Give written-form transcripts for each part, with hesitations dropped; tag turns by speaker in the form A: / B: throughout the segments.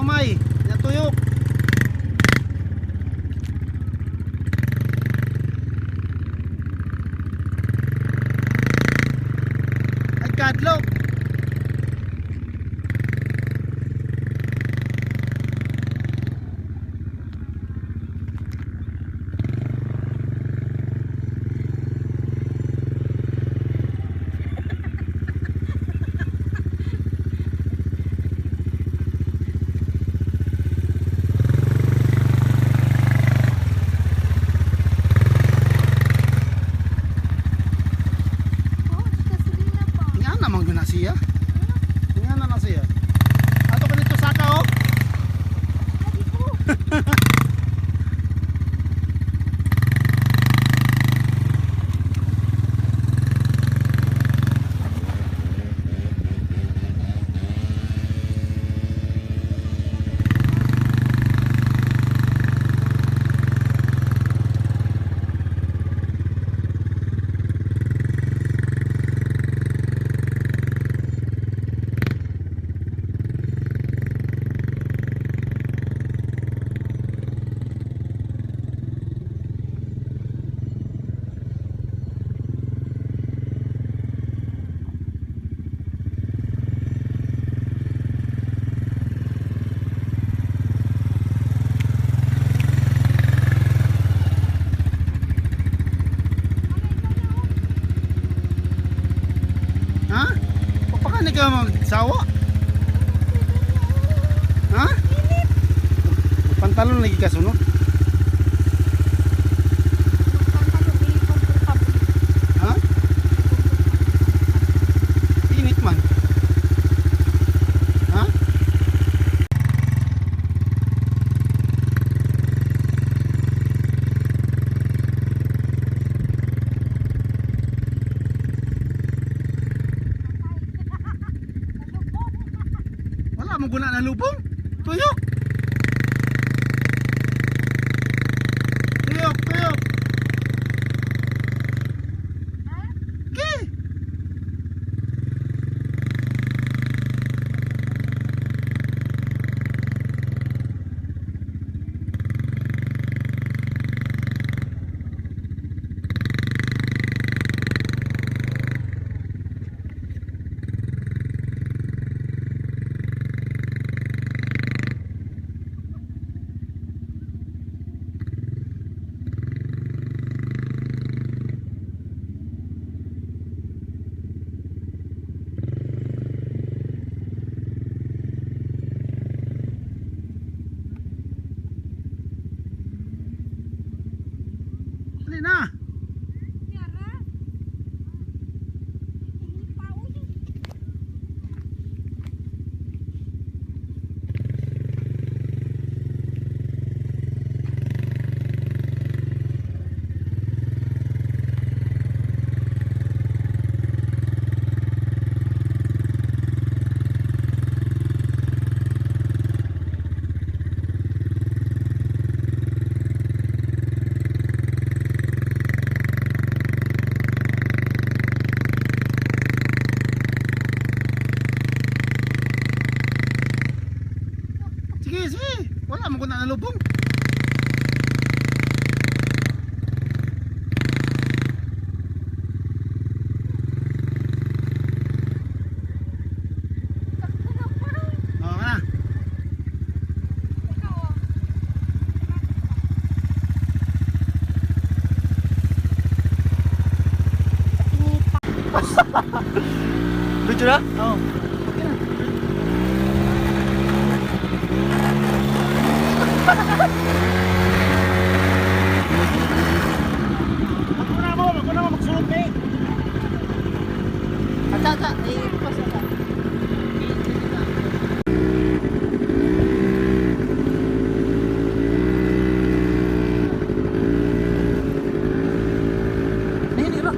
A: Gamay. Natuyok. Ay, kadlok.
B: Oh, gasolina pa.
A: Nga naman guna siya. Nga na na siya. Ato ka dito saka oh.
B: Adi ko.
A: Ha? Papakani ka magsawa? Ha? Pantalon lagi ka sunod. Ha? Init man. Ha? Wala mo guna na lubong. Tuyok. Tuyok, tuyok. Okay. Dali na. Sige, sige. Wala mo guna na lubong. Oo ka na.
C: Video na?
A: Oo. Okay na. Ako na mo, ako na mo magsulod eh.
B: Ata, ata, i-post ata.
C: Ayun, ira.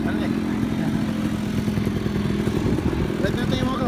A: Ano eh? Right na tayo mo ko.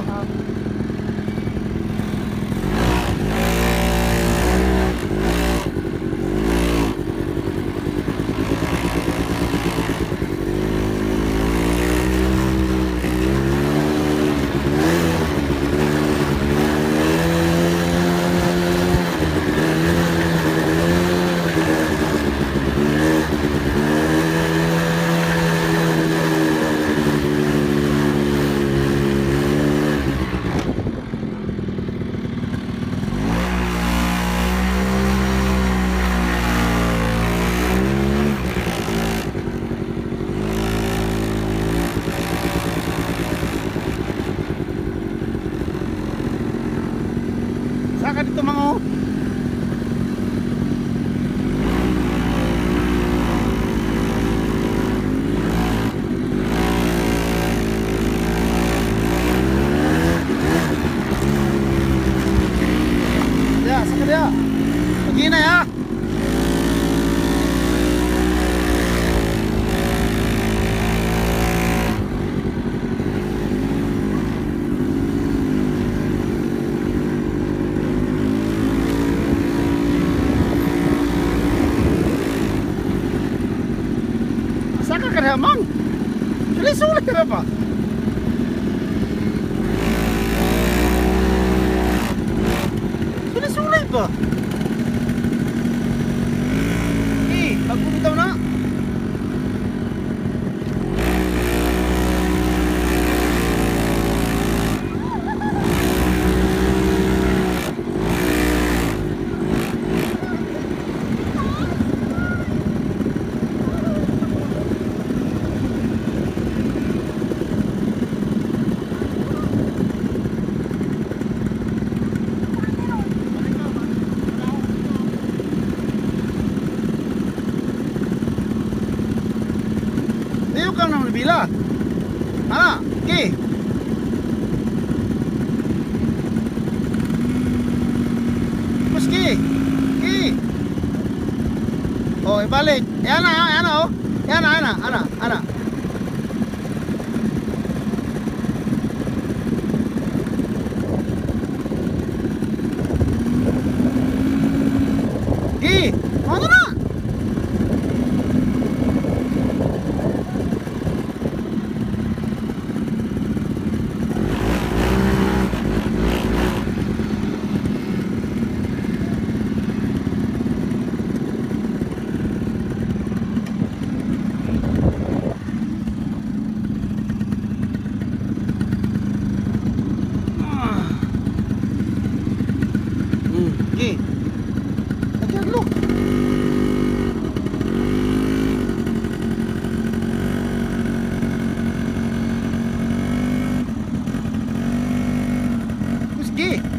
A: Saka dito mga oh. Ya, saka dia. Pagina ya. Saka ka na, mang. Sulit-sulit ka na ba? Sulit-sulit ba? Eh, pagpumitaw na. Ayaw ka naman bila. Ana, okay. Puski. Okay. Oh, ibalik. Ayan na, ayan na, oh. Ayan na, ayan na, ana, ana. Okay. Ano na? Okay. Okay, look. Sige.